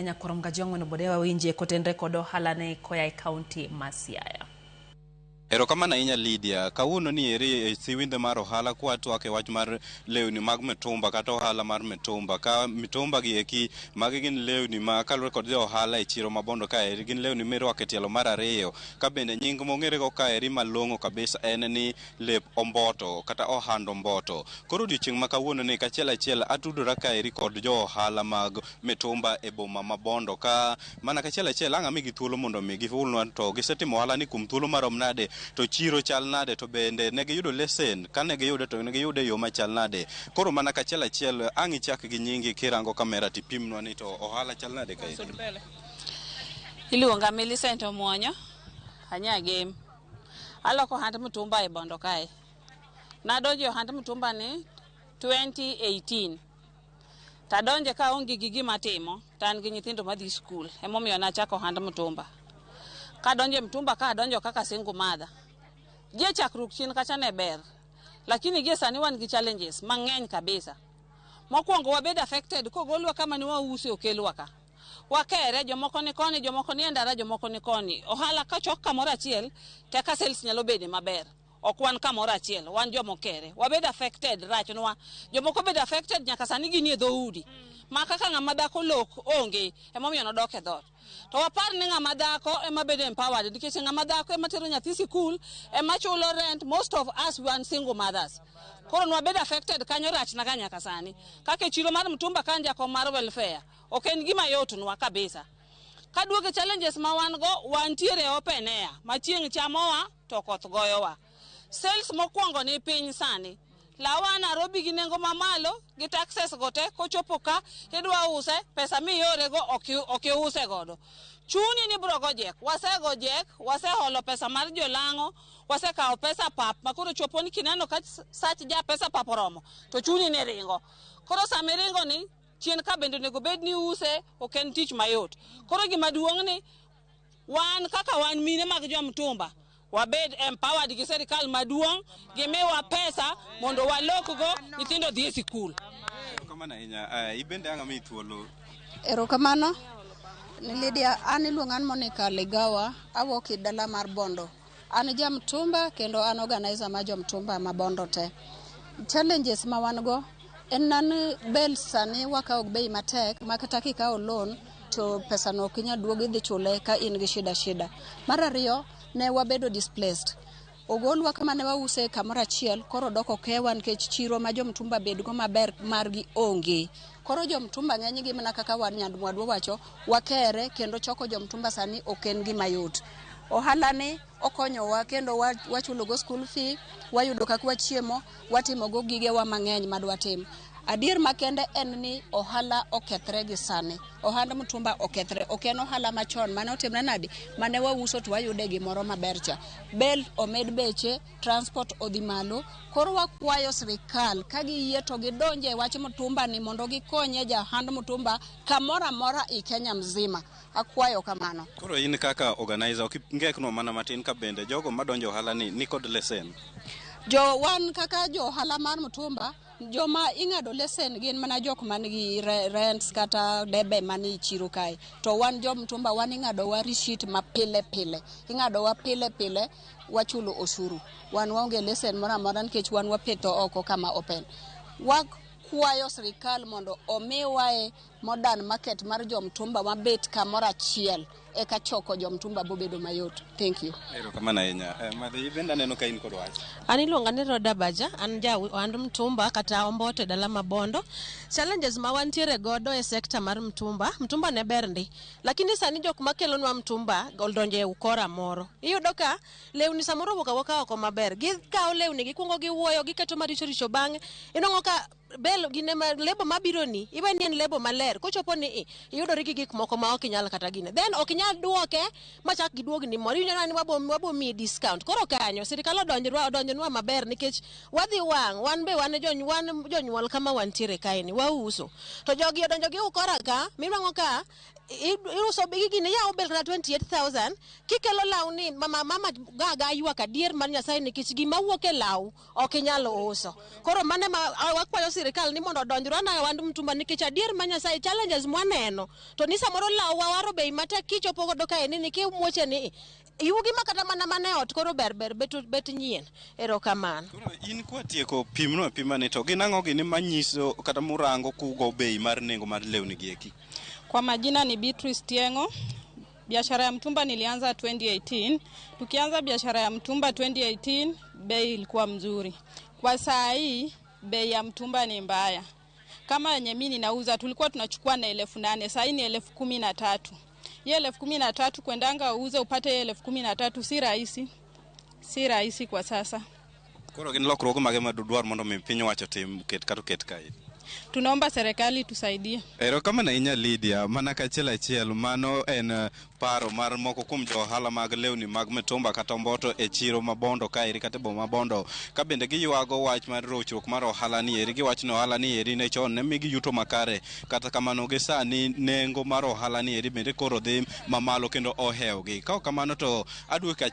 Nyakwar Mgajwang'o Bodewa winje kotenre kod ohala ne koya e kaunti ma Siaya. Erokamano ahinya Lydia. Kawuono ni eri e siwindhe mar ohala kwa twak e wach mar lewni mag mitumba kata ohala mar mitumba. Ka mitumba gi eki magi gin lewni ma kaluwore kod jo ohala e chiro ma Bondo kaeri gin lewni mirwako e tielo mar ariyo. Ka bende nying mong'ere go kaeri malong'o kabisa en ni lep omboto kata ohand omboto. Koro odiochieng' ma kawuono ni kachiel achiel atudora kaeri kod jo ohala mag mitumba e boma ma Bondo ka mana kachiel achiel ang' amigi thuolo mondo mi gihulnwa to gisetimo ohala ni kuom thuolo marom nade to chiro chal nade to bende ne giyudo lesen kane giyude to ne giyude e yo machal nade. Koro mana kachiel achiel ang' ichak gi nyingi kirango kamera tipimnwa ni to ohala chal nade kaeri. Iluonga Millicent Omuonyo, anya Gem. Aloko ohand mtumba e Bondo kae. Nadonjo e ohand mtumba ni 2018. Tadonje ka aonge gi gima atimo, to an gi nyithindo madhi skul. Emomiyo nachako ohand mtumba. Kadonjo e mtumba ka adonjo kaka single mother. Gie chakruok chien kacha ne ber. Lakini gie sani wan gi challenges mang'eny kabisa. Mokwongo wabed affected kogolwa kama ne wause okelwa ka. Wakere, jomoko ni koni, jomoko ni e ndara, jomoko ni koni. Ohala kochok kamoro achiel, to eka sales nyalo bede maber. Ok wan kamoro achiel, wan jomokere. Wabed affected, rachnwa. Jomoko bed affected nyaka sani ginie dhoudi. Ma kaka ng'ama dhako lok onge, emomiyo nodok e dhoot. To wapar ni ng'ama dhako ema bedo empowered, nikech ng'ama dhako ema tero nyathi sikul, ema chulo rent, most of us wan single mothers. Koro nwabed affected kanyo rachna ga nyaka sani. Kaka e chiro mar mtumba ka an jakom mar welfare, ok en gima yotnwa kabisa. Kaduogo e challenges ma wan go, wantiere open air, ma chieng' chamowa to koth goyowa. Sales mokwongo ni piny sani. Lawa Nairobi gi nengo mamalo, gi taxes go te, kochopo ka, idwa use, pesa miore go ok iuse godo. Chuni ni bro go jek, wasego jek, waseholo pesa mar jolang'o, wasekawo pesa pap, ma koro chopo ni kineno ka sach ja pesa pap oromo, to chuni ni ringo. Koro sama iringo ni, chien ka bende onego bed ni use, ok en tich mayot. Koro gima duong' ni, wan kaka wan mine mag jomtumba, wabed empowered gi serikal maduong', gimiwa pesa mondo walokgo nyithindo dhi e sikul. Erokamano ahinya. Ibende ang' amiyi thuolo. Erokamano. Ni Lydia, an iluonga ni Monica Ligawa, awuok e dala mar Bondo. An ja mtumba kendo an organizer mar jomtumba ma Bondo te. Challenges ma wan go en nan bel sani wakawo bei matek ma kata kikawo loan to pesa no ok inyal duogo idhi chule ka in gi shida shida. Mar ariyo, ne wabedo displaced. Ogolwa kama ne wause kamoro achiel, koro dok okewa nikech chiro ma jomtumba bedgo maber margi onge. Koro jomtumba ng'enygi mana kaka wan nyandmwadwa wacho, wakere kendo choko jomtumba sani ok en gima yot. Ohala ni okonyowa kendo wachulo go school fee, wayudo kaka wachiemo, watimo go gigewa mang'eny madwatim. Adier makende en ni ohala okethre gi sani. Ohand mtumba okethre. Ok en ohala machon mane otimre nadi? Mane wauso to wayude gimoro maber cha. Bel omed beche, transport odhi malo. Koro wakwayo sirikal ka giyie to gidonje e wach mtumba ni mondo gikonye jahand mtumba kamoro amora i Kenya mzima. Akwayo kamano. Koro in kaka organizer ok ingeknwa mana matin ka bende jogo madonjo ohala ni nikod lesen. Jo wan kaka jo ohala mar mtumba, joma ing'ado lesen gin mana jok man gi rents kata debe mani e chiro kae. To wan jo mtumba wan ing'ado wa receipt ma pile pile. Ing'ado wa pile pile wachulo osuru. Wan waonge lesen moro amora nikech wan wapetho oko kama open. Wakwayo sirikal mondo omiwae modern market mar jomtumba mabet kamoro achiel eka choko jomtumba bobedo mayot. Thank you. Erokamano ahinya. Madhi bende aneno ka in kod wach. An iluonga ni Roda Baja, an ja ohand mtumba kata omboto e dala ma Bondo. Challenges ma wantiere godo e sekta mar mtumba, mtumba ne ber ndi. Lakini sani jok makelonwa mtumba odonjo e ukora moro. Iyudo ka lewni samoro owuok awuoka oko maber. Gikawo lewni, gikuongo giwuoyo, giketo maricho richo bang'e. Inwang'o ka bel gine ma lebo mabiro ni iwe ni en lebo maler kochopo ni i iyudori gi gik moko ma ok inyal kata gine then ok inyal duoke machak giduogni moro iwinjo ni wabo miyi discount. Koro kanyo sirikal odonjonwa maber nikech wadhi wang' wan be wan jonyuol kama wantiere kaeni wauso to jogi odonjo gi ukora ka minwang'o ka Iuso gini yawo bel kata 28,000 kikelo law ni mama mama gaga ywak adier mar Nyasaye nikech gima wuok e law ok inyal uso. Koro mano ema wakwayo sirikal ni mondo odonjre na ohand mtumba nikech adier mar Nyasaye challenges mwaneno to ni samoro law wawaro bei matek kichopo godo kae ni kimuoche ni yugi ma kata mana mane ot koro ber ber bet, bet nyien. Erokamano. Koro in kwatieko pimno apima ni to gin ang'o gini manyiso kata murango kugo bei mar nengo mar lewni gi eki? Kwa majina ni Beatrice Tiengo. Biashara ya mtumba nilianza 2018. Tukianza biashara ya mtumba 2018, bei ilikuwa mzuri. Kwa saa hii bei ya mtumba ni mbaya. Kama yenye mimi ninauza tulikuwa tunachukua na 8,000, saa hii ni 13,000. Hiyo 13,000 kwendanga uuze upate hiyo 13,000 si rahisi. Si rahisi kwa sasa. Koro gin lokruoge mage ma dudwar mondo mi piny owacho otim ket kata oket kae? Tunaomba serikali tusaidie. Erokamano ahinya Lydia, mana kachiel achiel mano en paro mar moko kuom jo ohala mag lewni mag mitumba kata omboto e chiro ma Bondo kaeri kata e boma ma Bondo ka bende giywago wach mar rochruok mar ohala ni eri. Giwacho ni ohala ni eri ne chon ne migi yuto makare, kata kamano gi sani nengo mar ohala ni eri bende koro dhi mamalo kendo ohewogi. Ka ok kamano to aduoki.